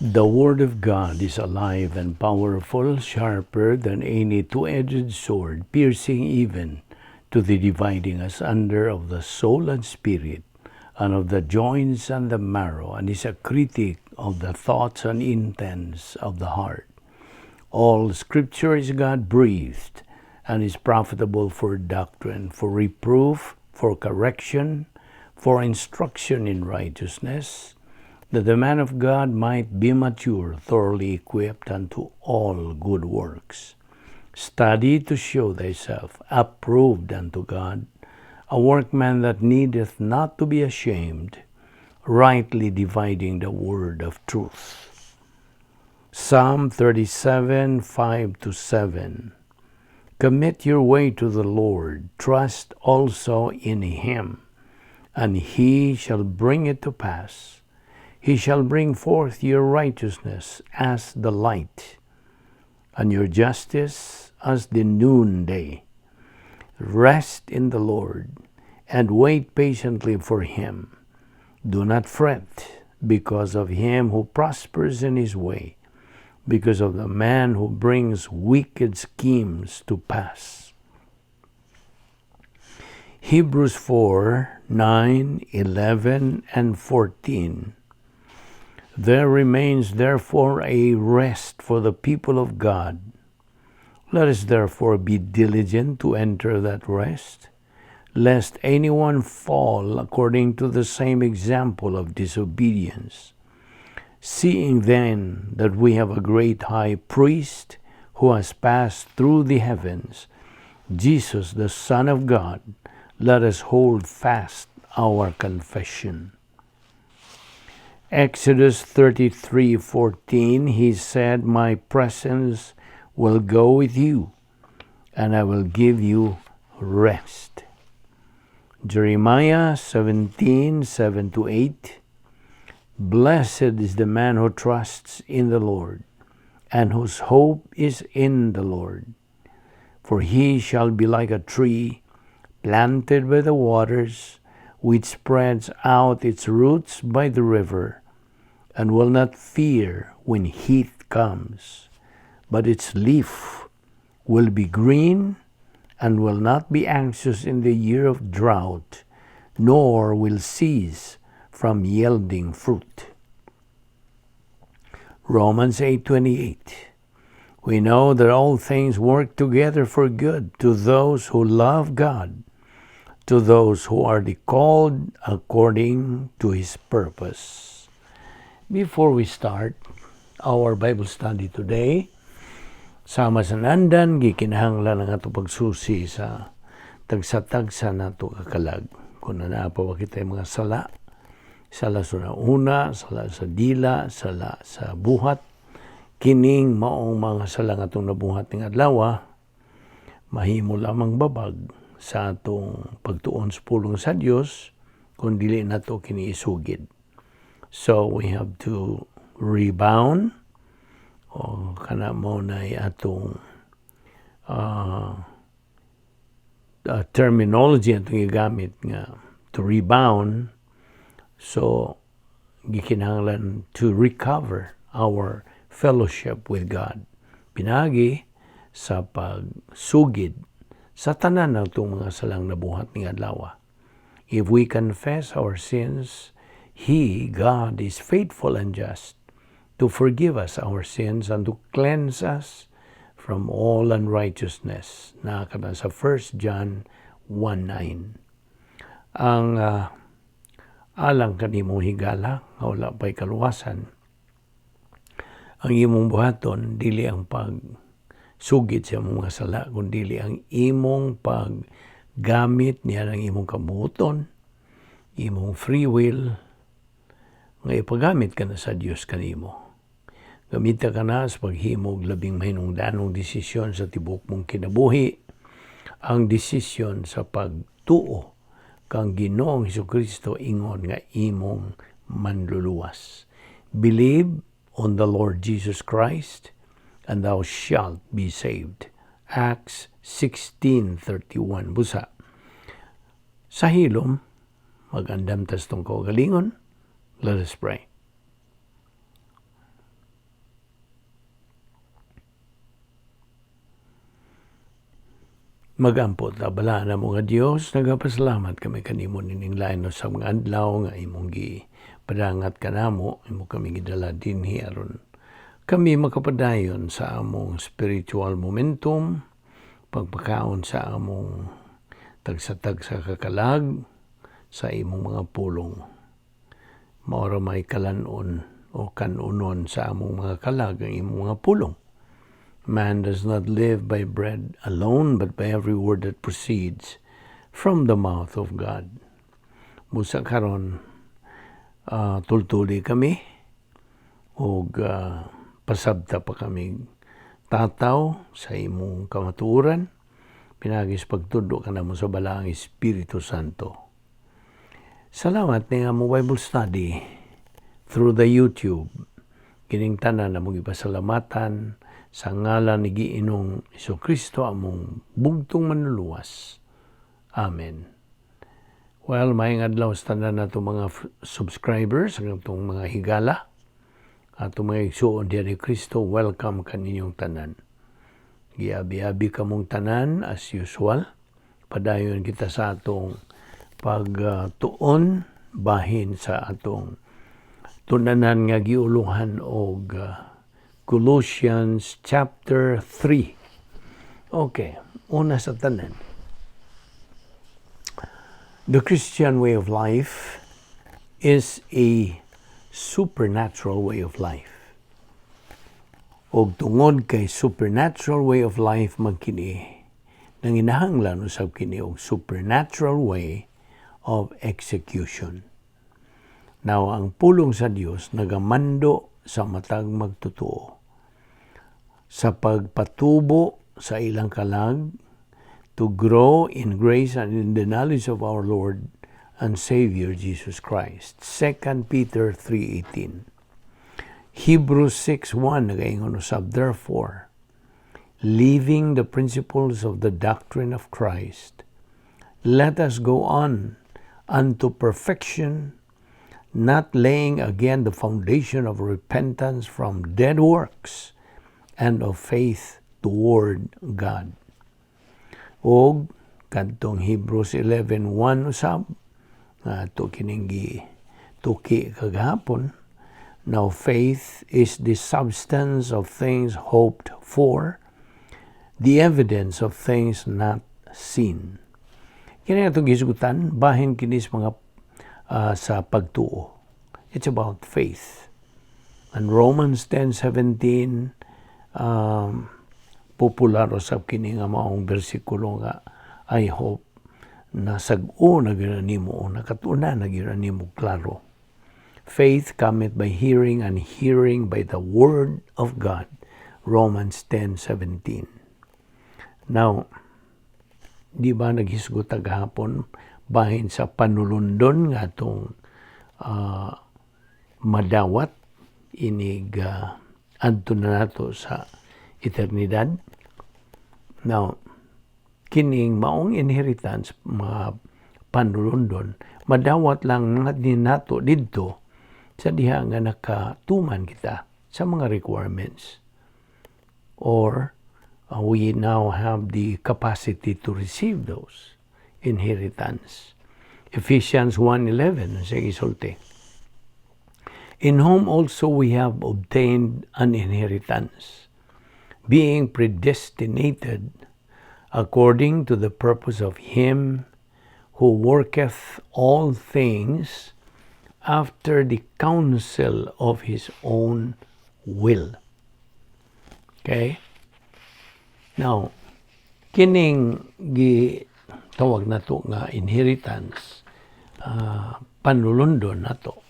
The Word of God is alive and powerful, sharper than any two-edged sword, piercing even to the dividing asunder of the soul and spirit, and of the joints and the marrow, and is a critic of the thoughts and intents of the heart. All Scripture is God-breathed and is profitable for doctrine, for reproof, for correction, for instruction in righteousness, that the man of God might be mature, thoroughly equipped unto all good works. Study to show thyself approved unto God, a workman that needeth not to be ashamed, rightly dividing the word of truth. Psalm 37:5-7. Commit your way to the Lord, trust also in Him, and He shall bring it to pass. He shall bring forth your righteousness as the light, and your justice as the noonday. Rest in the Lord, and wait patiently for Him. Do not fret because of him who prospers in his way, because of the man who brings wicked schemes to pass. Hebrews 4:9, 11, and 14. There remains therefore a rest for the people of God. Let us therefore be diligent to enter that rest, lest anyone fall according to the same example of disobedience. Seeing then that we have a great high priest who has passed through the heavens, Jesus the Son of God, let us hold fast our confession. Exodus 33:14, He said, "My presence will go with you, and I will give you rest." Jeremiah 17:7-8. Blessed is the man who trusts in the Lord, and whose hope is in the Lord. For he shall be like a tree planted by the waters, which spreads out its roots by the river, and will not fear when heat comes, but its leaf will be green, and will not be anxious in the year of drought, nor will cease from yielding fruit. Romans 8:28. We know that all things work together for good to those who love God, to those who are the called according to His purpose. Before we start our Bible study today, sama sa nandan, gikinahanglan ang ato pagsusi sa tagsa-tagsa nato kakalag. Kung naa pa ba kita mga sala, sala sa una, sala sa dila, sala sa buhat, kining maong mga sala nga atong nabuhat ning adlaw, mahimo lamang babag sa atong pagtuon sa pulong sa Dios kung dili nato kini isugid. So we have to rebound o kana mo na atong terminology atong gigamit nga to rebound. So gikinahanglan to recover our fellowship with God pinagi sa pagsugid sa tanan natong mga salang nabuhat ning adlaw. If we confess our sins, He, God, is faithful and just to forgive us our sins and to cleanse us from all unrighteousness. Naa kana sa 1 John 1:9. Ang alang kanimong higala nga wala pa'y kaluwasan, ang imong buhaton dili ang pagsugid sa imong mga sala, kundi ang imong paggamit niya ng imong kabuoton, imong free will, nga ipagamit ka na sa Dios kanimo. Gamita ka na sa paghimog labing mahinungdanong desisyon sa tibuok mong kinabuhi, ang desisyon sa pagtuo kang Ginoong Hesukristo ingon nga imong manluluwas. Believe on the Lord Jesus Christ and thou shalt be saved. Acts 16:31. Busa sa hilom, magandam tas tong kaugalingon. Let us pray. Magampo ta. Balaan namo nga Dios, nagapasalamat kami kanimo nining lain sa mga adlaw nga imong gi padangat kanamo, imo kami gidala dinhi aron kami makapadayon sa among spiritual momentum, pagpakaon sa among tagsa-tagsa ka kalag sa imong mga pulong. Mao ra may kalanon o kanunon sa among mga kalag ang imong mga pulong. Man does not live by bread alone, but by every word that proceeds from the mouth of God. Busa karon, tultuli kami ug pasabta pa kami tataw sa imong kamatuoran pinaagi sa pagtudlo kanamo sa Balaang Espiritu Santo. Salamat ni among Bible study through the YouTube. Kining tanan among ipasalamatan sa ngalan ni Ginoong Kristo, among bugtong Manluluwas. Amen. Well, maayong adlaw sa tanan nato mga subscribers, ang atong mga higala, atong mga igsuon diha ni Kristo, welcome kaninyong tanan. Giabi-abi kamong tanan as usual. Padayon kita sa atong pagtuon bahin sa atong tunanan nga giuluhan og Colossians chapter 3. Okay, una sa tanan. The Christian way of life is a supernatural way of life. Og tungod kay supernatural way of life man kini, nanginahanglan usab kini og supernatural way of execution. Now, ang pulong sa Dios nagamando sa matag magtotoo sa pagpatubo sa ilang kalag, to grow in grace and in the knowledge of our Lord and Savior Jesus Christ. 2 Peter 3:18. Hebrews 6:1 nagaingon usab, "Therefore, leaving the principles of the doctrine of Christ, let us go on unto perfection, not laying again the foundation of repentance from dead works and of faith toward God." Og kadtong Hebrews 11:1 usab nga ato kining tuki kagahapon, "Now faith is the substance of things hoped for, the evidence of things not seen." Kini atong gisgutan bahin kini sa mga sa pagtuo. It's about faith. And Romans 10:17, popular usab kini nga maong bersikulo nga I hope na sag-o na gyud nimo o nakatuna na gyud nimo klaro. "Faith cometh by hearing, and hearing by the word of God." Romans 10:17. Now, di ba naghisgot ta gahapon bahin sa panulundon nga atong madawat inig adto na nato sa eternidad? Now, kining maong inheritance, mga panulundon, madawat lang ni nato didto sa diha nga nakatuman kita sa mga requirements or we now have the capacity to receive those inheritance. Ephesians 1:11 sa gisulti, "In whom also we have obtained an inheritance, being predestinated according to the purpose of him who worketh all things after the counsel of his own will." Okay? Now, kining gi tawag nato nga inheritance, panulundon nato.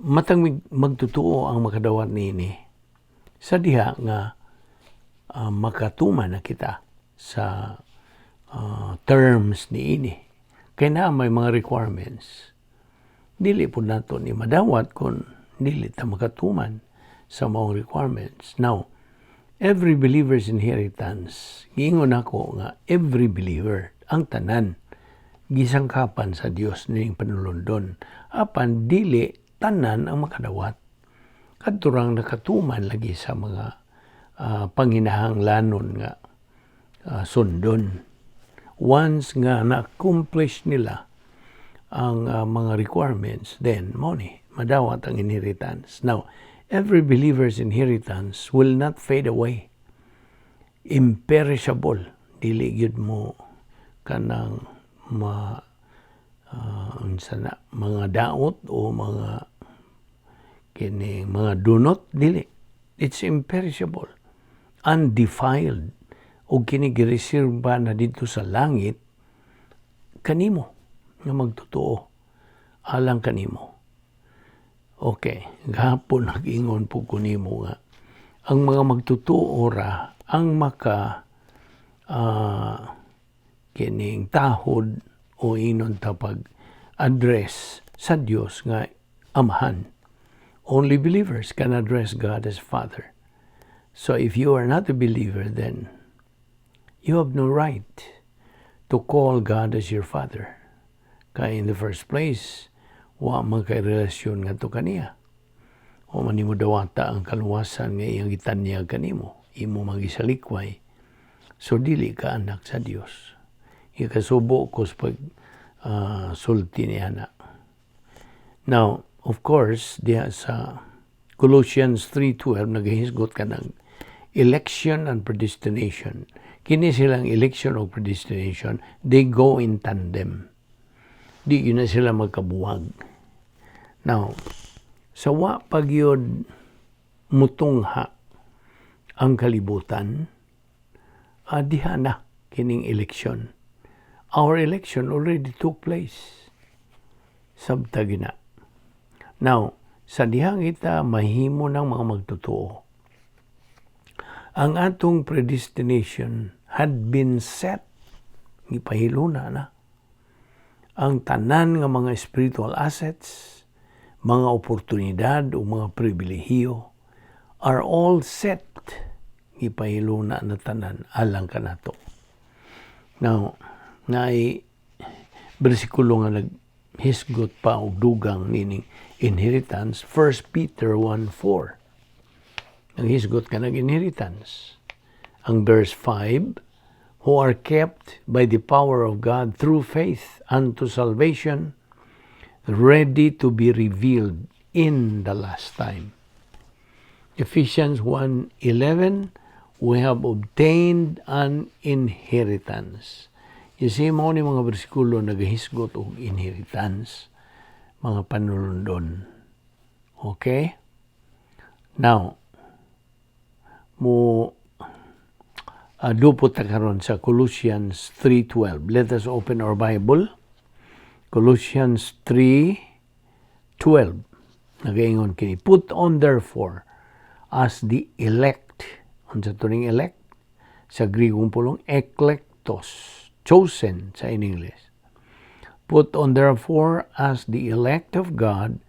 Matang magtotoo ang makadawat niini sa diha nga makatuman na kita sa terms niini. Kay naa may mga requirements. Dili pud nato ni madawat kung dili ta makatuman sa maong requirements. Now, every believer's inheritance, giingon ako nga every believer, ang tanan, gisangkapan sa Dios ning panulundon. Apan dili tanan ang makadawat. Kadto rang nakatuman lagi sa mga panginahanglanon nga sundon. Once nga na-accomplish nila ang mga requirements, then mao ni madawat ang inheritance. Now, every believer's inheritance will not fade away. Imperishable. Dili gyud mo kanang ma unsa na, mga daot o mga kini mga dunot, dili. It's imperishable, undefiled, ug kini gireserba na didto sa langit kanimo nga magtotoo, alang kanimo. Okay, gahapon nag-ingon po ko nimo nga ang mga magtotoo ra ang maka kining tahod o inon ta pag address sa Dios nga Amahan. Only believers can address God as Father. So if you are not a believer, then you have no right to call God as your Father. Kaya in the first place, wa man kay relasyon ngadto kaniya. Wa man nimo dawata ang kaluwasan nga iyang gitanyag kanimo, imo magisalikway. So dili ka anak sa Dios. Ikasubo ko sa pag sulti niya na. Now, of course, diha sa Colossians 3:12 nagahisgot ka ng election and predestination. Kini silang election o predestination, they go in tandem. Di gyud na sila magkabuwag. Now, sa wa pa gyud mutungha ang kalibutan, diha na kining election. Our election already took place. Sabta gina. Now, sa dihang kita mahimo ng mga magtotoo, ang atong predestination had been set. Gipahiluna na. Ang tanan nga mga spiritual assets, mga oportunidad o mga pribilehiyo are all set. Gipahiluna na tanan alang kanato. Now, naay bersikulo nga naghisgot pa og dugang nining inheritance, 1 Peter 1:4. Naghisgot ka ng inheritance. Ang verse 5, "who are kept by the power of God through faith unto salvation, ready to be revealed in the last time." Ephesians 1:11, "we have obtained an inheritance." You see, mao ni mga bersikulo nagahisgot og inheritance, mga panulundon. Okay? Now, mo dupot ta karon sa Colossians 3:12. Let us open our Bible. Colossians 3:12. Nagaingon kini, "Put on therefore as the elect." Unsa to ning elect? Sa Grigong pulong, eklektos, chosen sa in English. "Put on therefore as the elect of God,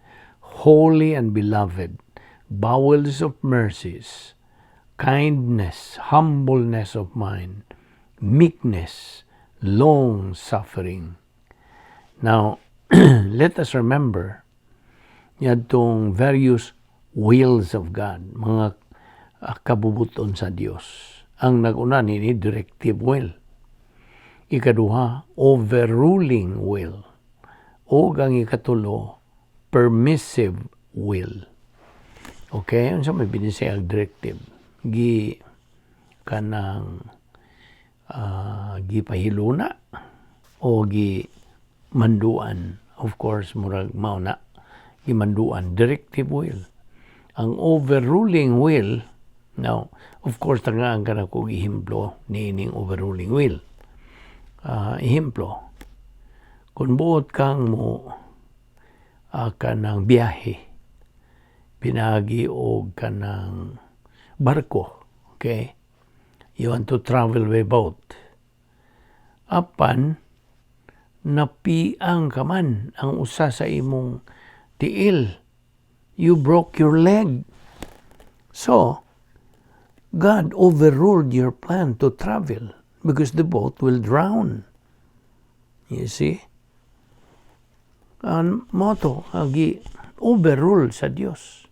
holy and beloved, bowels of mercies, kindness, humbleness of mind, meekness, long suffering." Now, let us remember yadtong various wills of God, mga kabubuton sa Dios. Ang nag-una nini, directive will. Ikaduha, overruling will. O ang ikatulo, permissive will. Okay, unsa may binisayag directive? Gi kanang gipahiluna o gi manduan. Of course, murag mao na gimanduan, directive will. Ang overruling will, now, of course, tagaan ka na kog ehemplo niining overruling will. Ehemplo, kung buot kang mo kanang biyahe, pinaagi og kanang barko, okay? You want to travel by boat. Apan, napiang ka man ang usa sa imong tiil. You broke your leg. So, God overruled your plan to travel because the boat will drown. You see? Ang mao to, agi overrule sa Dios.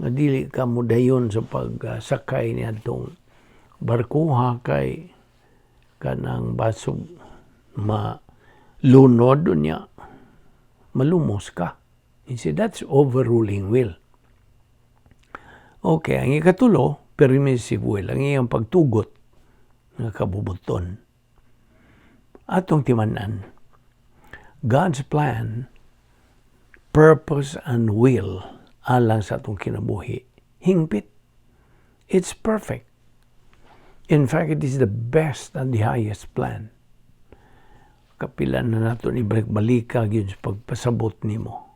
Nga dili ka mo dayon sa pagsakay niadtong barkuha kay Kanang basog malunod unya malumos ka. You see, that's overruling will. Okay, ang ikatulo, permissive will, ang iyang pagtugot nga kabubuton. Atong timan-an, God's plan, purpose, and will alang sa atong kinabuhi, hingpit. It's perfect. In fact, it is the best and the highest plan. Kapila na nato ni balik-balika gyud sa pagpasabot nimo.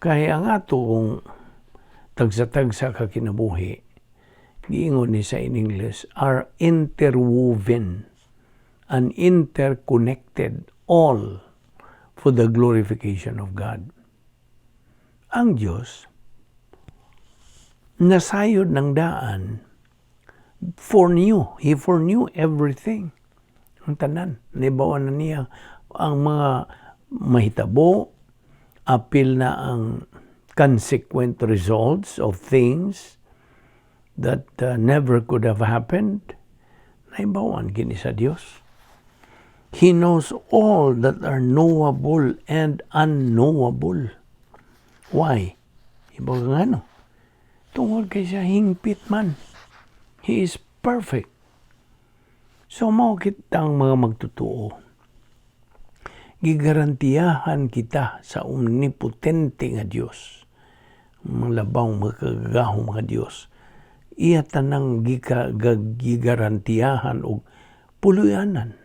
Kaya ang atong tagsa-tagsa ka kinabuhi, giingon ni sa in English, are interwoven and interconnected, all for the glorification of God. Ang Diyos, nasayod ng daan, foreknew. He foreknew everything. Ang tanan. Nahibaw-an na niya ang mga mahitabo, apil na ang consequent results of things that never could have happened. Nahibaw-an kini sa Dios. He knows all that are knowable and unknowable. Why? Iba nga ano? Tungod kay siya hingpit man. He is perfect. So mao kitang mga magtutuo. Gigarantiyahan kita sa omnipotente nga Dios. Mga labaw makagagahom nga Dios. Iya tanang gigarantiyahan og puluyanan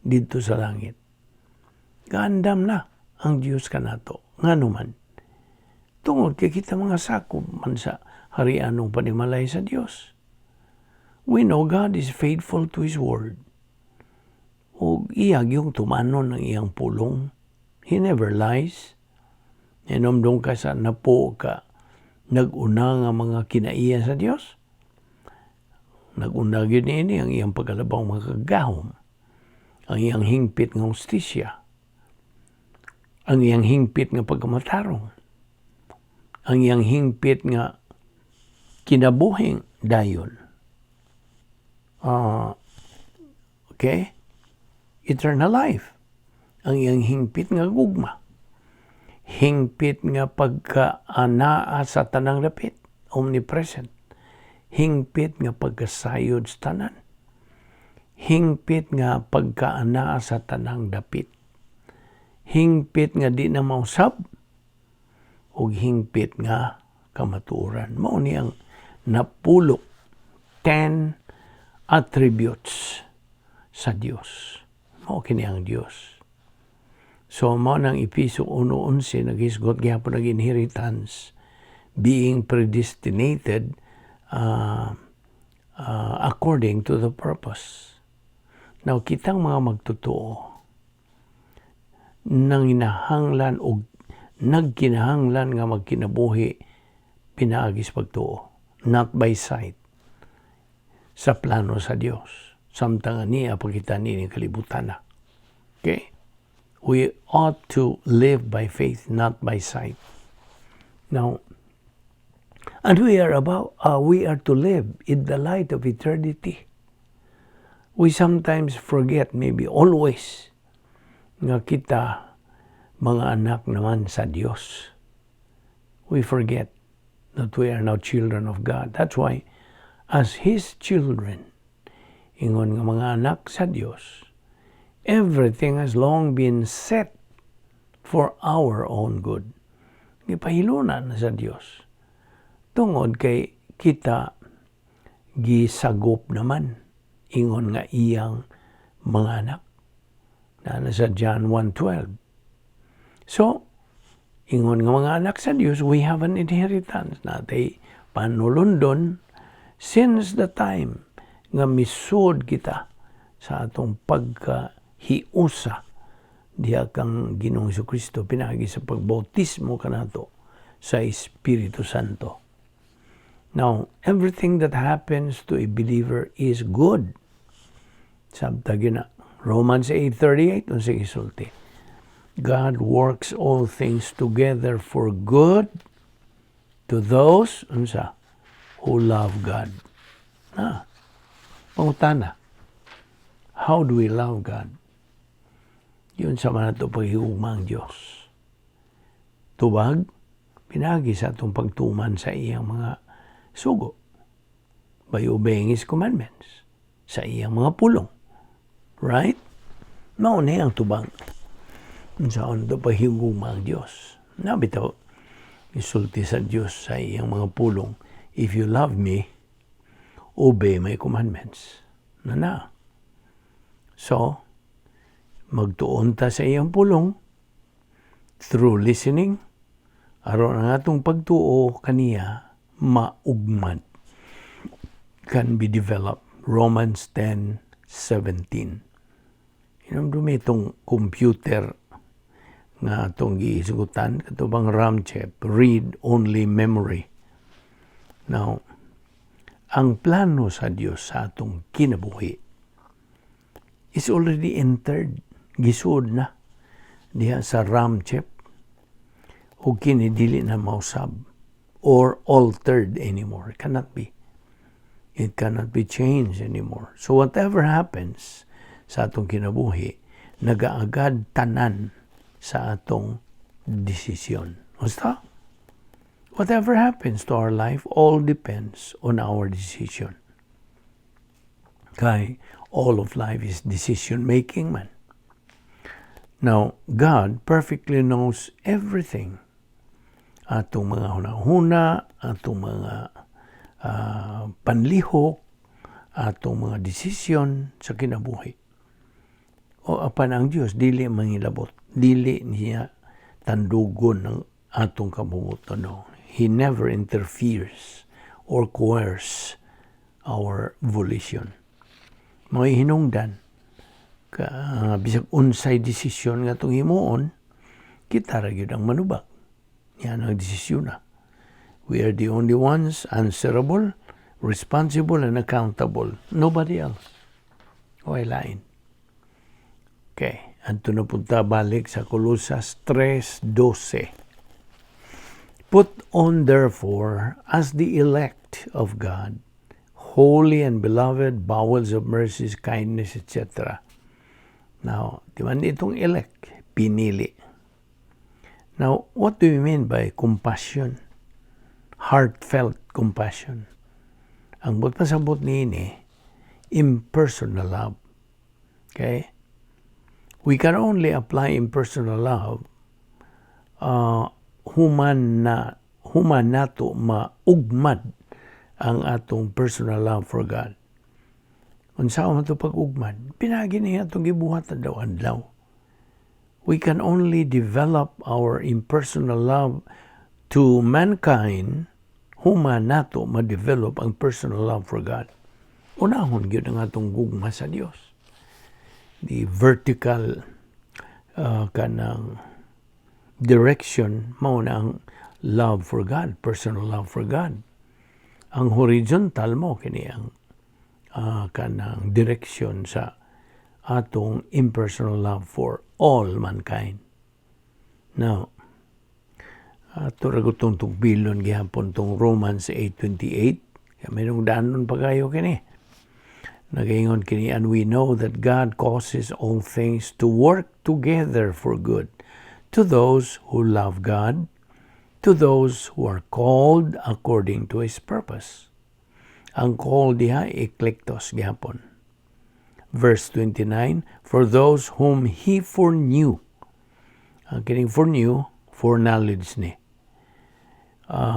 didto sa langit. Gaandam na ang Dios kanato. Ngano man? Tungod kay kita mga sakop man sa harianong panimalay sa Dios. We know God is faithful to His word. O iya gyung tumanon ang iyang pulong. He never lies. Hinumdum ka sa napo ka nag-una nga mga kinaiya sa Dios. Nag-una gyud niini ang iyang pagkalabaw makagagahom, ang iyang hingpit nga hustisya, ang iyang hingpit nga pagkamatarong, ang iyang hingpit nga kinabuhing dayon. Okay? Eternal life. Ang iyang hingpit nga gugma. Hingpit nga pagka-anaa sa tanang dapit, omnipresent. Hingpit nga pagkasayod sa tanan. Hingpit nga pagkaanaa sa tanang dapit. Hingpit nga di na mausab ug hingpit nga kamatuoran. Mao ni ang napulo, 10 attributes sa Dios. Mao kini ang Dios. So mao nang Epeso 1:11 naghisgot gihapon ang inheritance, being predestinated according to the purpose. Now, kitang mga magtotoo nanginahanglan og nagkinahanglan nga magkinabuhi pinaagi sa pagtuo, not by sight, sa plano sa Dios samtang niya pagkita niini kalibutan na. Okay? We ought to live by faith, not by sight. Now, and we are to live in the light of eternity. We sometimes forget, maybe always, nga kita mga anak naman sa Dios. We forget that we are now children of God. That's why, as His children, ingon nga mga anak sa Dios, everything has long been set for our own good. Gipahiluna na sa Dios. Tungod kay kita gisagop naman ingon nga iyang mga anak. Na sa John 1:12. So, ingon nga mga anak sa Dios, we have an inheritance natay panulundon since the time nga misud kita sa atong pagkahiusa diha kang Ginoong Kristo pinaagi sa pagbautismo kanato sa Espiritu Santo. Now, everything that happens to a believer is good. Sabta gina Romans 8:38, unsay gisulti? God works all things together for good to those, unsa, who love God. Na. Pangutana. How do we love God? Giunsa man nato paghigugma ang Diyos? Tubag, pinaagi sa atong pagtuman sa iyang mga sugo. By obeying His commandments. Sa iyang mga pulong. Right? Mao ni ang tubag. Unsaon nato paghigugma ang Diyos? Na bitaw, isulti sa Diyos sa iyang mga pulong, "If you love me, obey my commandments." Na na. So, magtuon ta sa iyang pulong through listening, aron ang atong pagtuo kaniya maugmad, can be developed. Romans 10:17. Hinumdumi itong computer nga atong giisugutan, kato bang RAM chip, read only memory. Now, ang plano sa Dios sa atong kinabuhi is already entered, gisuod na diha sa RAM chip ug kini dili na mausab or altered anymore. It cannot be. It cannot be changed anymore. So whatever happens sa atong kinabuhi, nagaagad tanan sa atong desisyon. Basta? Whatever happens to our life, all depends on our decision. Kay all of life is decision making man. Now, God perfectly knows everything. Atong mga hunahuna, atong mga panlihok, atong mga desisyon sa kinabuhi. O apan ang Dios dili mangilabot, dili niya tandugon ng atong kabubut-on. No. He never interferes or coerce our volition. Mga hinungdan, ka, bisag unsay desisyon nga atong himuon, kita ra gyud ang manubag. Yan ang desisyon na. We are the only ones answerable, responsible, and accountable. Nobody else. Way lain. Okay. Adto na punta balik sa Colosas 3:12. "Put on therefore as the elect of God, holy and beloved, bowels of mercies, kindness, etc." Now, di ba itong elect, pinili. Now, what do you mean by compassion? Heartfelt compassion. Ang buot pasabot niini, impersonal love. Okay? We can only apply impersonal love human nato maugmad ang atong personal love for God. Unsa man to pag-ugmad? Pinaagi niya atong gibuhat adlaw-adlaw. We can only develop our impersonal love to mankind human nato ma-develop ang personal love for God. Unahon gyud ang atong gugma sa Dios. The vertical kanang direction mao na ang love for God, personal love for God. Ang horizontal mo kini ang kanang direction sa atong impersonal love for all mankind. Now, ato ra gutong tugbilon gihapon tong Romans 8:28. Kaya mayroong danon pa kayo kini. Nagaingon kini, "And we know that God causes all things to work together for good to those who love God, to those who are called according to His purpose." Ang called diha, eklektos gihapon. Verse 29, "For those whom He foreknew." Ang kining foreknew, foreknowledge ni.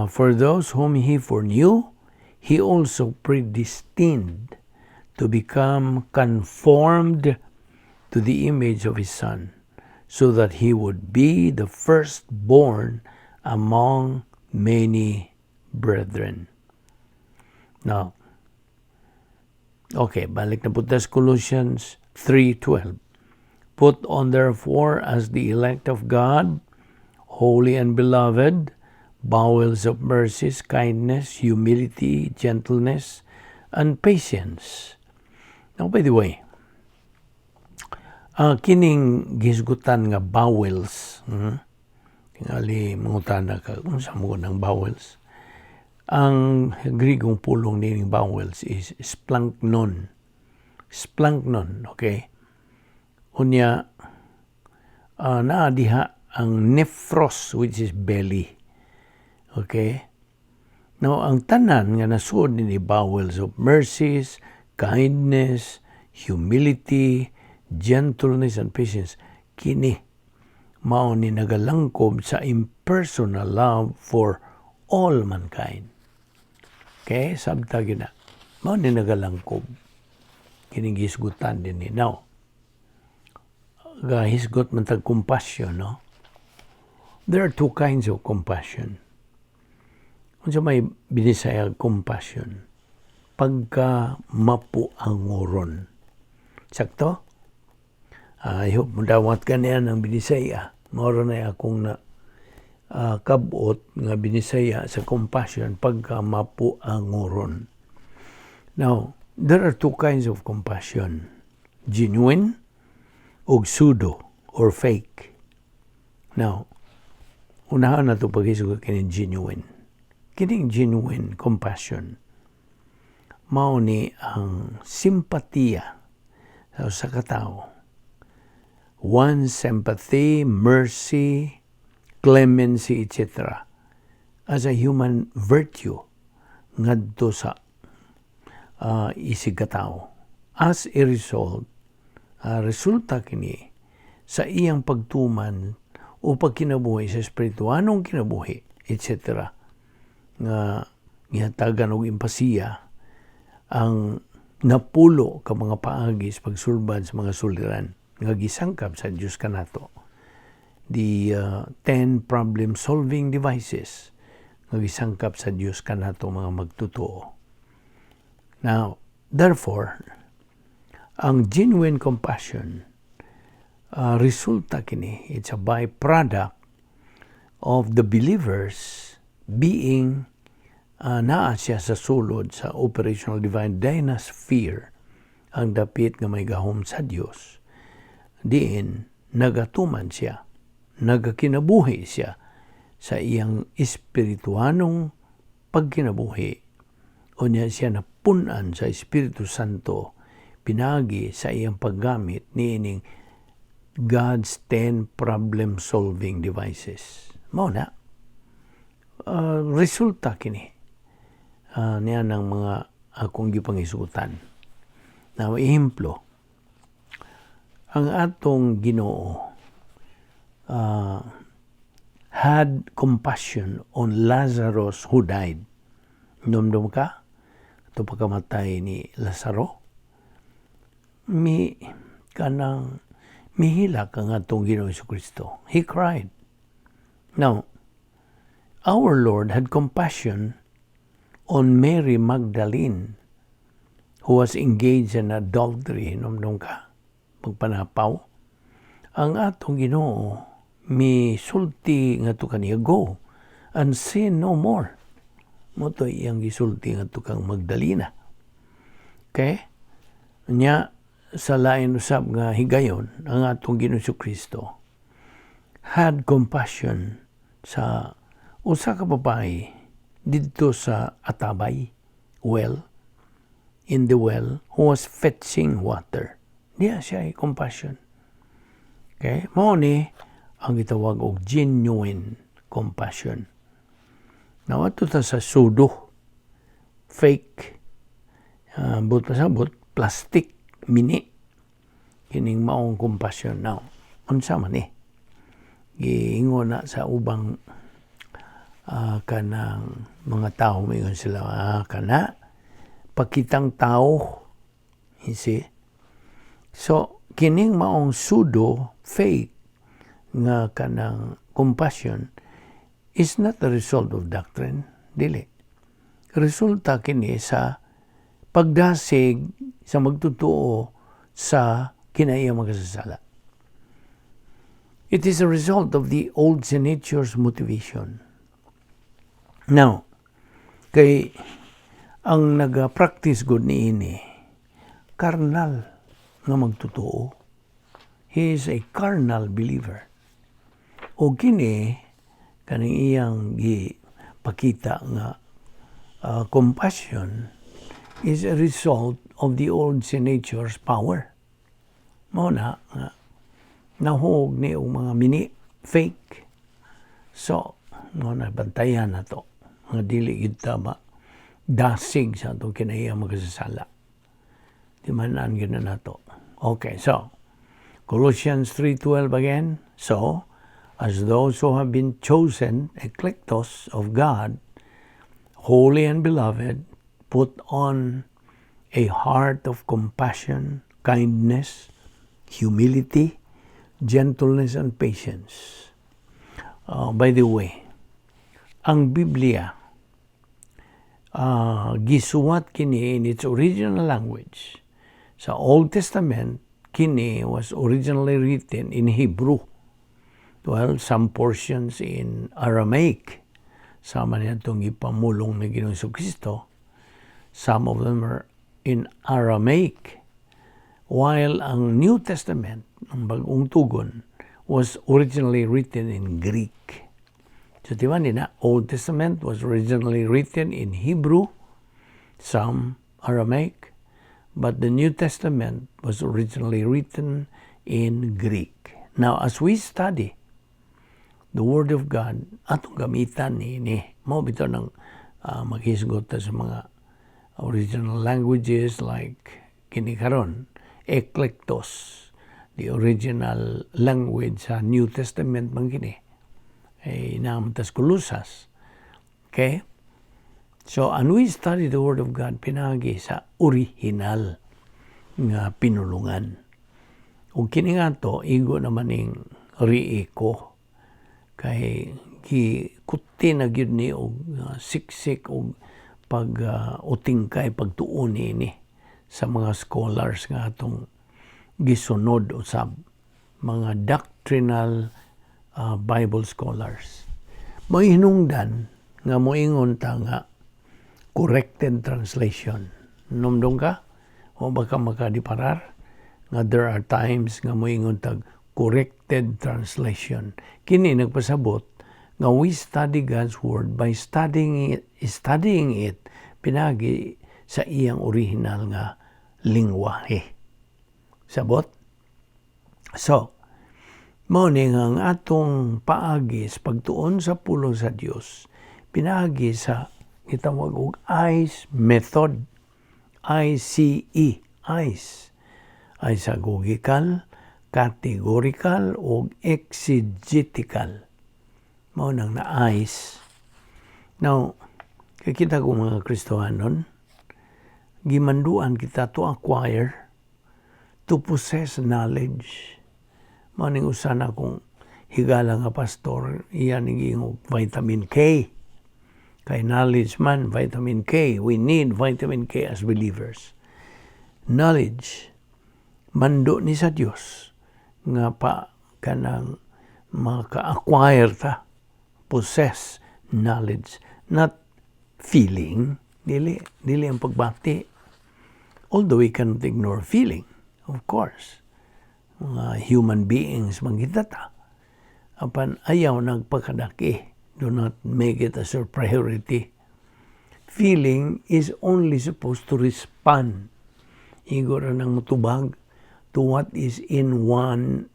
"For those whom He foreknew, He also predestined to become conformed to the image of His Son, so that He would be the firstborn among many brethren." Now, okay, balik na po sa Colossians 3:12. "Put on therefore as the elect of God, holy and beloved, bowels of mercies, kindness, humility, gentleness, and patience." Now, by the way, kining gisgutan nga bowels, tingali mangutana ka, unsa mo ng bowels? Ang Grigong pulong nining bowels is splanchnon. Splanchnon, okay? Unya, naa diha ang nephros, which is belly. Okay? Now, ang tanan nga nasuod ni bowels of mercies, kindness, humility, gentleness, and patience, kini mao ni nagalangkob sa impersonal love for all mankind. Okay? Sabta gina. Mao ni nagalangkob. Kining gisgutan din ni. Now, gahisgot man tag compassion, no? There are two kinds of compassion. Unsa may Binisaya compassion? Pagka mapuangoron. Sakto? I hope mudawat ka niya ng Binisaya. Mao na akong na kabot nga Binisaya sa compassion, pagka mapuangoron. Now, there are two kinds of compassion. Genuine o pseudo or fake. Now, unahan na ito paghisgot kini genuine. Kining genuine compassion, mao ni ang simpatiya sa katao. One's sympathy, mercy, clemency, etc. as a human virtue ngadto sa isig katao. As a result, resulta kini sa iyang pagtuman o pagkinabuhi sa espirituanong kinabuhi, etc. nga gihatagan og empasiya ang 10 ka mga paagi sa pagsulbad sa mga suliran nga gisangkap sa Dios kanato. The 10 problem solving devices nga gisangkap sa Dios kanato mga magtotoo. Now, therefore, ang genuine compassion, resulta kini, it's a byproduct of the believers being naa siya sa sulod sa operational divine dynasphere, ang dapit nga may gahom sa Dios, diin nagatuman siya, nagakinabuhi siya sa iyang espirituanong pagkinabuhi. Unya siya napunan sa Espiritu Santo pinagi sa iyang paggamit niining God's 10 problem solving devices. Mao na resulta kini niya ng mga akong gipangisutan. Now, ehemplo, ang atong Ginoo had compassion on Lazarus who died. Numdum ka? Ito pagkamatay ni Lazaro. Mi kanang mihilak ang atong Ginoo Kristo. He cried. Now, our Lord had compassion on Mary Magdalene, who was engaged in adultery. Numdum ka? Pagpanapaw. Ang atong Ginoo mi sulti nga to kaniya, "Go and sin no more." Mao to iyang gisulti nga to kang Magdalena. Okay? Nya sa lain usab nga higayon, ang atong Ginoo Kristo had compassion sa usa ka babae didto sa atabay, well, in the well, who was fetching water. Diya siya ay compassion. Okay? Mao ni ang gitawag og genuine compassion. Now, ato ta sa pseudo, fake, but pasabot, plastic, mini, kining maong compassion. Now, unsa man ni? Giingon na sa ubang kanang mga tao, mingon sila, kana, pakitang tao, you see? So, kining maong pseudo, fake, nga kanang compassion is not the result of doctrine. Dili. Resulta kini sa pagdasig sa magtotoo sa kinaiya makasasala. It is a result of the old nature's motivation. Now, kay ang naga-practice gud niini, carnal nga magtotoo. He is a carnal believer. O kini, kaning iyang gipakita nga compassion is a result of the old sin nature's power. Mao na nga nahog ni og mga mini, fake. So, mao na, bantayan nato nga dili gyud ta dasig sa atong kinahiyang makasasala. Di man an gyud na nato. Okay, so Colossians 3:12 again. "So, as those who have been chosen, eklektos of God, holy and beloved, put on a heart of compassion, kindness, humility, gentleness, and patience." By the way, ang Biblia, gisuwat kini in its original language. Sa Old Testament, kini was originally written in Hebrew. Well, some portions in Aramaic. Sama niya itong ipamulong ni Ginoong Kristo. Some of them are in Aramaic. While ang New Testament, ang Bagong Tugon, was originally written in Greek. So, di ba nina, Old Testament was originally written in Hebrew, some Aramaic, but the New Testament was originally written in Greek. Now, as we study the Word of God, atong gamitan ni ni mao bitaw nang maghisgot ta sa mga original languages like kini karon, eklektos, the original language sa New Testament man kini. Eh, naa man tas Kolosas. Okay? So, and we study the Word of God pinagi sa original nga pinulungan. Ug kini nga to, igo naman ning riiko kay gi kuti na gyud ni og siksik og pag utingkay, pagtuon niini sa mga scholars nga atong gisunod usab, mga doctrinal Bible scholars. May hinungdan nga moingon ta nga corrected translation. Numdong ka? O baka makadiparar? Nga there are times nga moingon tag corrected translation. Kini nagpasabot nga we study God's Word by studying it pinagi sa iyang original nga lingwahe. Sabot? So, mao ni nga ang atong paagi sa pagtuon sa pulong sa Dios pinaagi sa gitawag og ICE method. ICE, ICE. Isagogical, categorical o exegetical. Mao nang na ICE. Now, kay kita kung mga Kristohanon, gimanduan kita to acquire, to possess knowledge. Mao ning usa na kong higala nga pastor, iya ning giingog vitamin K. Kay knowledge man, vitamin K. We need vitamin K as believers. Knowledge, mando ni sa Dios nga pa kanang maka-acquire ta, possess knowledge, not feeling, dili, dili ang pagbati. Although we cannot ignore feeling, of course. Mga human beings man kita ta. Apan ayaw nagpakadaki. Do not make it as your priority. Feeling is only supposed to respond. Igo ra nang mutubag to what is in on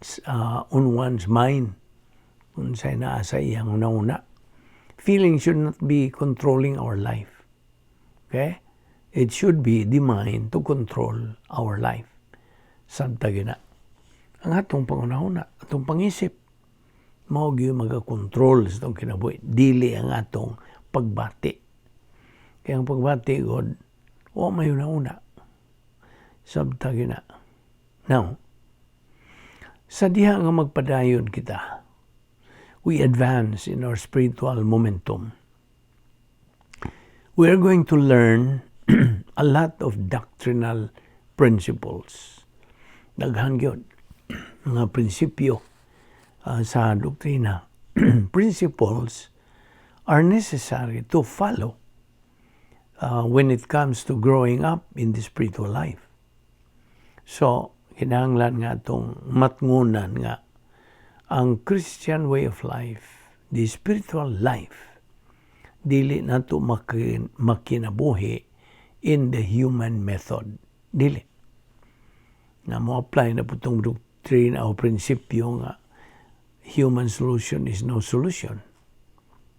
one's mind. Unsay naa sa iyang una-una. Feeling should not be controlling our life. Okay? It should be the mind to control our life. Samtang gina. Ang atong panghuna-huna, atong pangisip, mao gyud magakontrol sa atong kinabuhi. Dili ang atong pagbati. Kaya ang pagbati god, wa may una-una. Sabta gina. Now, sa diha nga magpadayon kita, we advance in our spiritual momentum. We are going to learn a lot of doctrinal principles. Daghan gyud mga prinsipyo sa doktrina. Principles are necessary to follow when it comes to growing up in the spiritual life. So, kinahanglan nga atong matngunan nga ang Christian way of life, the spiritual life, dili nato makinabuhi in the human method. Dili. Na mo apply na po itong doctrine o prinsipyo nga human solution is no solution.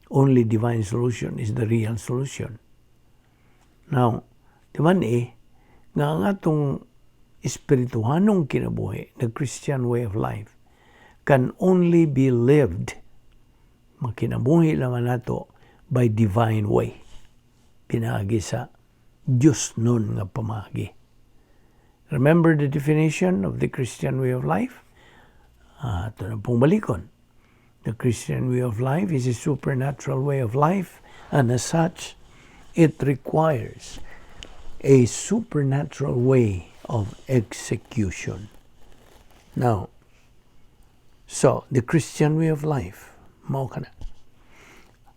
Only divine solution is the real solution. Now, di man eh, nga ang atong espirituhanong kinabuhi, the Christian way of life, can only be lived, makinabuhi lamang nato by divine way. Pinaagi sa Diyos nun nga pamagi. Remember the definition of the Christian way of life? Ito na pong balikon. The Christian way of life is a supernatural way of life, and as such, it requires a supernatural way of execution. Now, so, the Christian way of life, mao kana.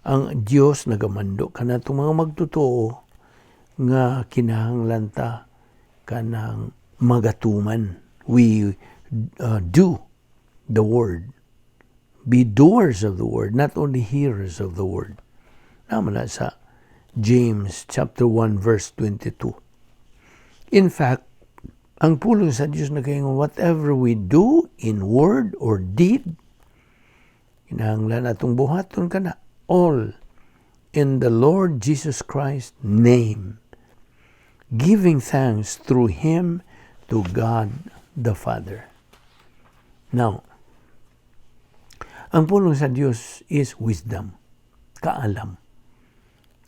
Ang Dios nagamando kanatong mga magtotoo nga kinahanglan ta kanang magatuman. We do the word. Be doers of the word, not only hearers of the word. Naman na sa James chapter 1 verse 22. In fact, ang pulong sa Diyos na kayong whatever we do in word or deed, kinahanglan atong buhaton kana all in the Lord Jesus Christ name, giving thanks through Him to God the Father. Now, ang pulong sa Diyos is wisdom, kaalam.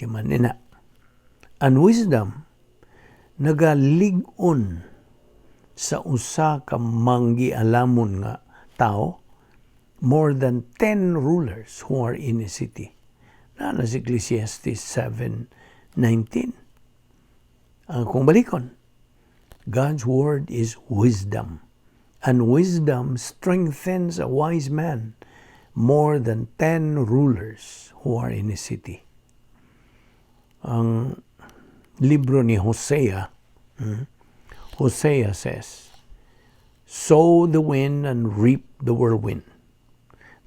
Di man nina. And wisdom, nagalig-on sa usa ka manggialamon nga tao more than 10 rulers who are in a city. Na sa Ecclesiastes 7:19. Ang kung balikon, God's word is wisdom. And wisdom strengthens a wise man more than 10 rulers who are in a city. Ang libro ni Hosea, Hosea says, "Sow the wind and reap the whirlwind."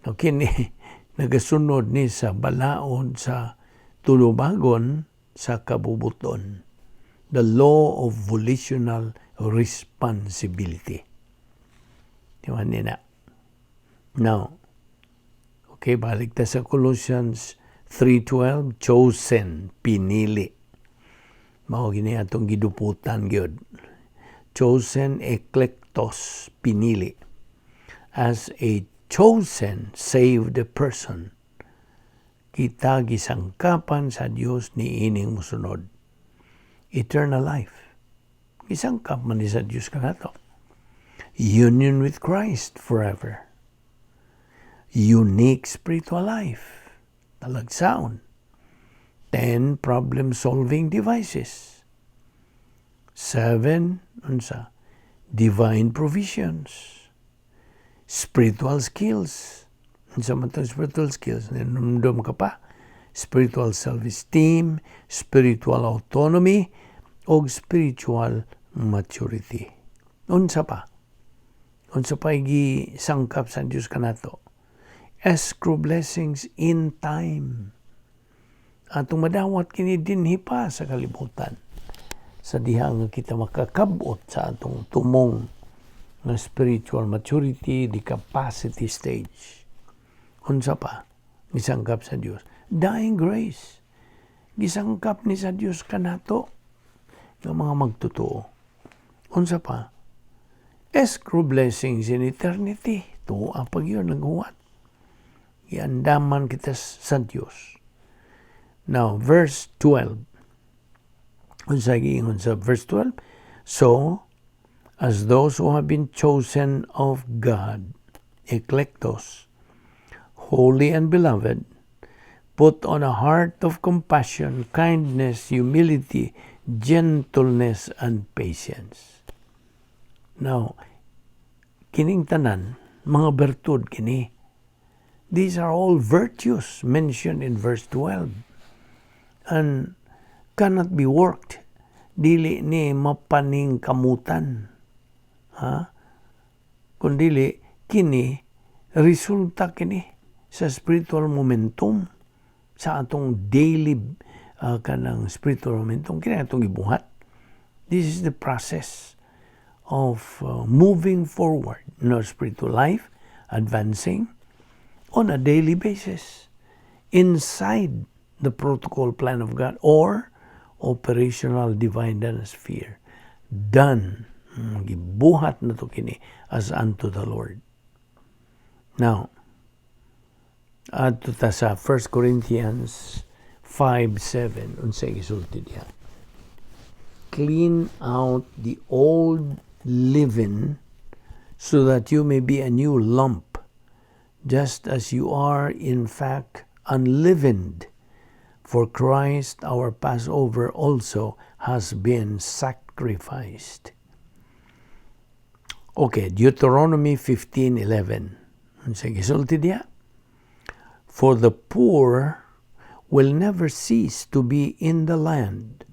Now, kini, nagasunod ni sa balaod sa tulubagon sa kabubuton. The law of volitional responsibility. Di ba nina? Now, okay, balik ta sa Colossians 3:12, chosen, pinili. Mao gini atong giduputan gyud. Chosen, eklektos, pinili. As a chosen, saved person, kita gisangkapan sa Dios ni ining musunod. Eternal life. Gisangkap man ni sa Dios kanato. Union with Christ forever. Unique spiritual life. Talagsaon. 10 problem-solving devices. 7, unsa? Divine provisions. Spiritual skills. Unsa man tong spiritual skills? Nindom ka pa. Spiritual self-esteem, spiritual autonomy, og spiritual maturity. Unsa pa? Unsa pa gisangkap sa Dios kanato? Escrow blessings in time. Atong madawat kini dinhi pa sa kalibutan. Sa diha nga kita makakabot sa atong tumong nga spiritual maturity, the capacity stage. Unsa pa? Gisangkap sa Dios. Dying grace. Gisangkap ni sa Dios kanato nga mga magtotoo. Unsa pa? Escrow blessings in eternity. Tuwa pag yun, naghuwat. Giandaman kita sa Dios. Now, verse 12. Unsa giingon sa verse 12? So, as those who have been chosen of God, eklektos, holy and beloved, put on a heart of compassion, kindness, humility, gentleness, and patience. Now, kining tanan, mga bertud kini. These are all virtues mentioned in verse 12 and cannot be worked. Dili ni mapaningkamutan. Ha? Kundili, kini, resulta kini sa spiritual momentum sa atong daily kanang spiritual momentum, kini atong gibuhat. This is the process of moving forward in our spiritual life, advancing on a daily basis inside the protocol plan of God or operational divine sphere. Done. Gibuhat nato kini as unto the Lord. Now, adto ta sa 1 Corinthians 5:7. Unsay gisulti diha? "Clean out the old leaven so that you may be a new lump, just as you are in fact unleavened. For Christ our Passover also has been sacrificed." Okay, Deuteronomy 15:11. Unsay gisulti diha? "For the poor will never cease to be in the land.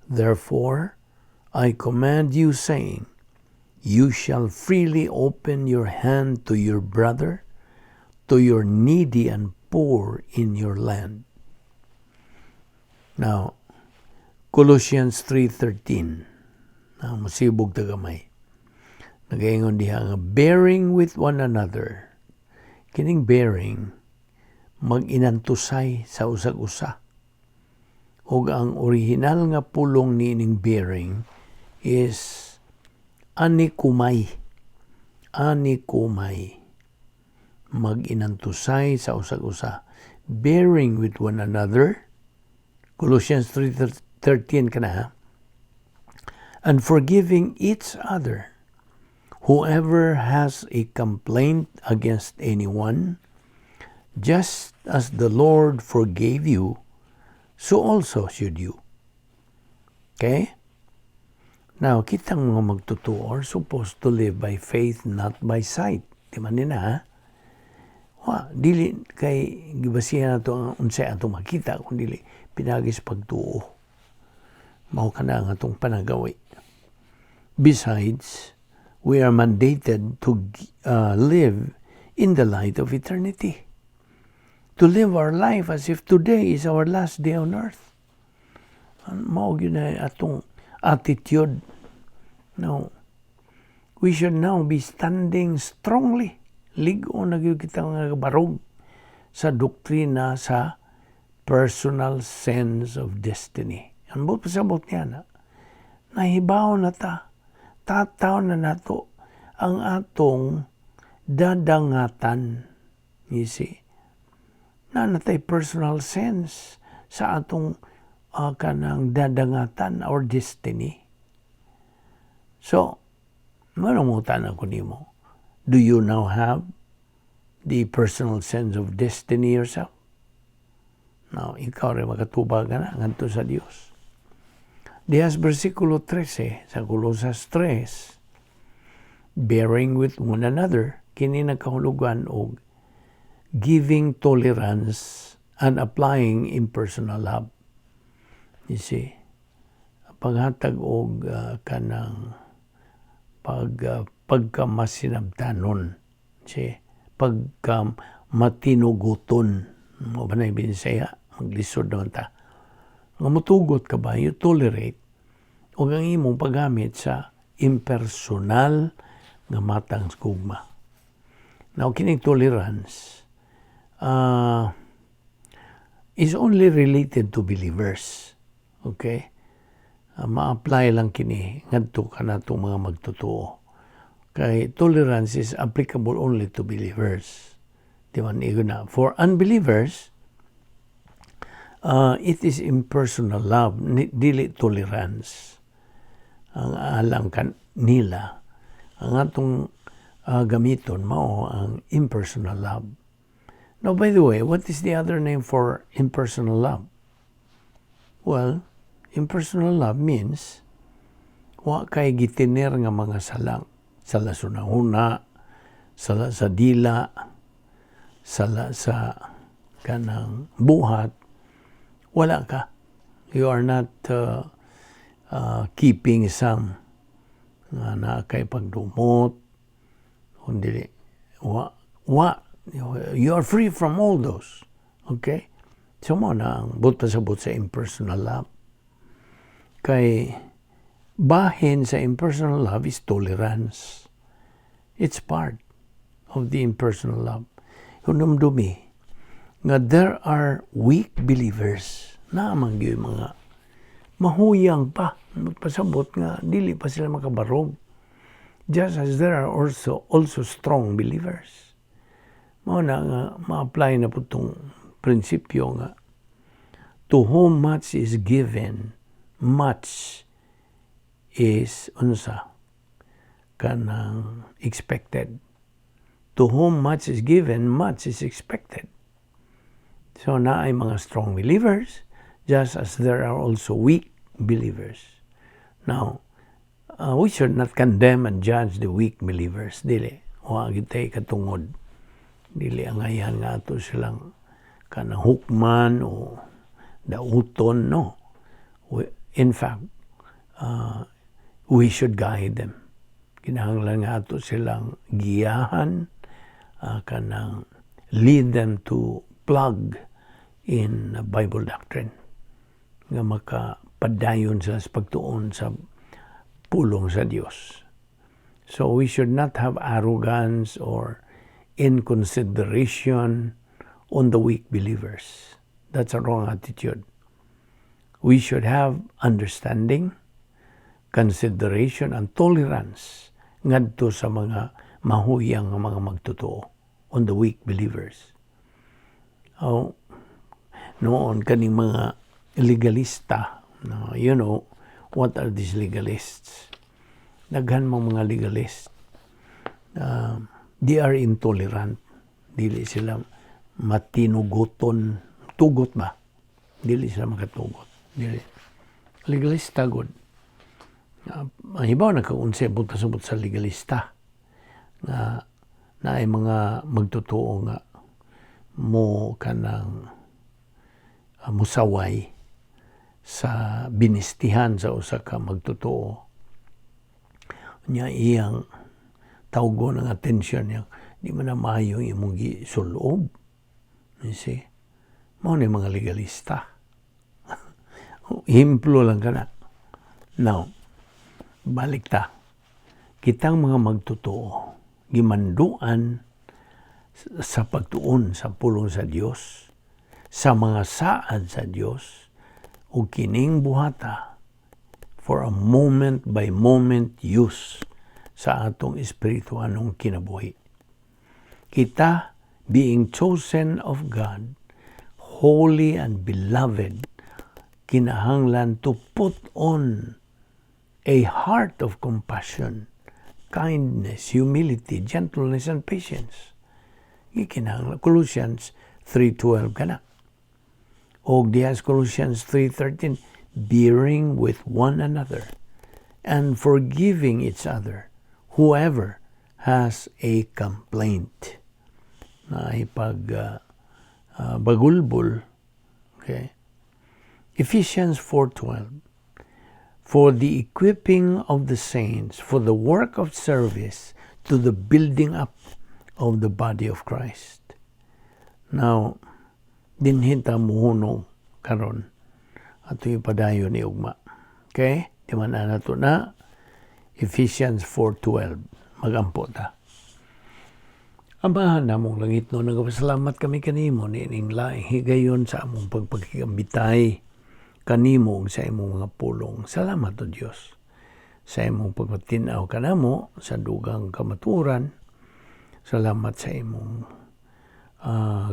Therefore, I command you, saying, 'You shall freely open your hand to your brother, to your needy and poor in your land.'" Now, Colossians 3:13. Now, musibog ta gamay. Nagaingon diha nga "bearing with one another." Kining bearing, mag-inantusay sa usag usa. Ug ang original nga pulong niining bearing is anikumay. Anikumay. Mag-inantusay sa usag usa. "Bearing with one another." Colossians 3:13 kana ha. "And forgiving each other. Whoever has a complaint against anyone, just as the Lord forgave you, so also should you." Okay? Now, kitang mga magtotoo are supposed to live by faith, not by sight. Di man nina, ha? Wa, dili kay gibasihan nato ang unsay atong makita, kun dili pinaagi sa pagtuo. Mao kana ang atong panagawi. Besides, we are mandated to live in the light of eternity. To live our life as if today is our last day on earth. Mao gyud na atong attitude. No. We should now be standing strongly. Lig-o na gyud kita nga barog sa doktrina sa personal sense of destiny. Ang buot pasabot niya na, nahibaw na ta, tataw na nato ang atong dadangatan. You see? Naa na tay personal sense sa atong kanang dadangatan or destiny. So, manungutan ako nimo. Do you now have the personal sense of destiny yourself? Now, ikaw rin makatubag ka na ngadto sa Dios. Diha sa versikulo 13 sa Colosas 3, "bearing with one another," kini nagkahulugan og giving tolerance and applying impersonal love. You see, paghatag og kanang pagkamasinabtanon, see, pagka matinuguton, mao ba na Binisaya, maglisod naman ta. Nga mutugot ka ba, you tolerate, o ang imong paggamit sa impersonal nga matang gugma. Now, kining tolerance is only related to believers. Okay? Ma-apply lang kini ngadto kanatong mga magtotoo. Kay tolerance is applicable only to believers. Di ba na? For unbelievers, it is impersonal love, dili tolerance. Ang alang kan nila, ang atong gamiton mao ang impersonal love. Now, by the way, what is the other name for impersonal love? Well, impersonal love means wa kay gitiner nga mga salang. Sala sa huna, sala sa dila, sala sa kanang buhat, wala ka. You are not keeping some nga naa kay pagdumot, kundi wa, wa, you are free from all those. Okay? So mao na ang buot pasabot sa impersonal love. Kay bahin sa impersonal love is tolerance. It's part of the impersonal love. Hinumdumi nga there are weak believers na man gyud mga mahuyang pa, pasabot nga dili pa sila makabarog, just as there are also strong believers. Mao na nga ma-apply na pud tong prinsipyo nga to whom much is given, much is unsa kanang expected. To whom much is given, much is expected. So naay mga strong believers, just as there are also weak believers. Now, we should not condemn and judge the weak believers. Dili. Wa gyud katungod. Dili angayan nga ato silang kanang hukman o dauton, no. In fact, we should guide them. Kinahanglan nga ato silang giyahan, kanang lead them to plug in Bible doctrine nga makapadayon sa pagtuon sa pulong sa Dios. So we should not have arrogance or inconsideration on the weak believers. That's a wrong attitude. We should have understanding, consideration, and tolerance ngadto sa mga mahuyang nga mga magtotoo, on the weak believers. Oh, noon kaning mga legalista, no, you know what are these legalists? Daghan mang mga legalist. They are intolerant. Dili sila matinugoton. Tugot ba? Dili sila makatugot. Dili. Legalista gud. Hibaw na kung unsay buot pasabot sa legalista nga naay mga magtotoo nga mo kanang musaway sa binistihan sa usa ka magtotoo nya, iyang tawgon ang atensyon niya, "Di man na maayo imong gisulob." You see, mao ni mga legalista. Ehemplo lang kana. Now, balik ta. Kitang mga magtotoo gimanduan sa pagtuon sa pulong sa Dios, sa mga saad sa Dios, ug kining buhata for a moment by moment use sa atong espirituanong kinabuhi. Kita, being chosen of God, holy and beloved, kinahanglan to put on a heart of compassion, kindness, humility, gentleness, and patience. Gikinahanglan. Colossians 3:12 kana. Og diha sa Colossians 3:13, bearing with one another and forgiving each other, whoever has a complaint. Na ipag bagulbol. Okay. Ephesians 4:12, for the equipping of the saints, for the work of service, to the building up of the body of Christ. Now, dinhi ta muhunong karon. Ato ipadayon ni ugma. Okay? Di man na nato na Ephesians 4:12. Magampo ta. Amahan namong langitnon, nagapasalamat kami kanimo niining laing higayon sa among pagpakigambitay kanimo ug sa imong mga pulong. Salamat, O Dios, sa imong pagpatin-aw kanamo sa dugang kamatuoran. Salamat sa imong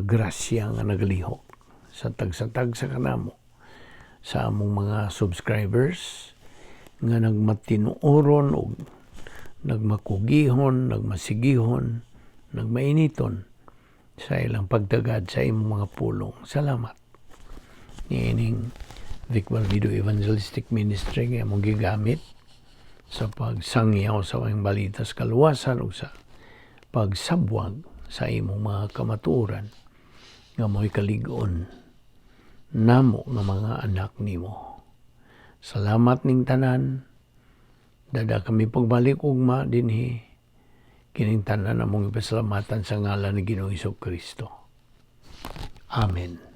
grasya nga nagalihok sa tagsa-tagsa kanamo, sa among mga subscribers nga nagmatinuoron og nagmakugihon, nagmasigihon, nagmainiton sa ilang pagtagad sa imong mga pulong. Salamat. Niining Vic Balbido Evangelistic Ministry nga among gigamit sa pagsangyaw sa aming balita sa kaluwasan ug sa pagsabwag sa imong mga kamatuoran nga mo'y kalig-on namo nga mga anak nimo. Salamat ning tanan. Dada kami pagbalik ugma dinhi. Kining tanan among ipasalamatan sa ngalan ni Ginoong Kristo. Amen.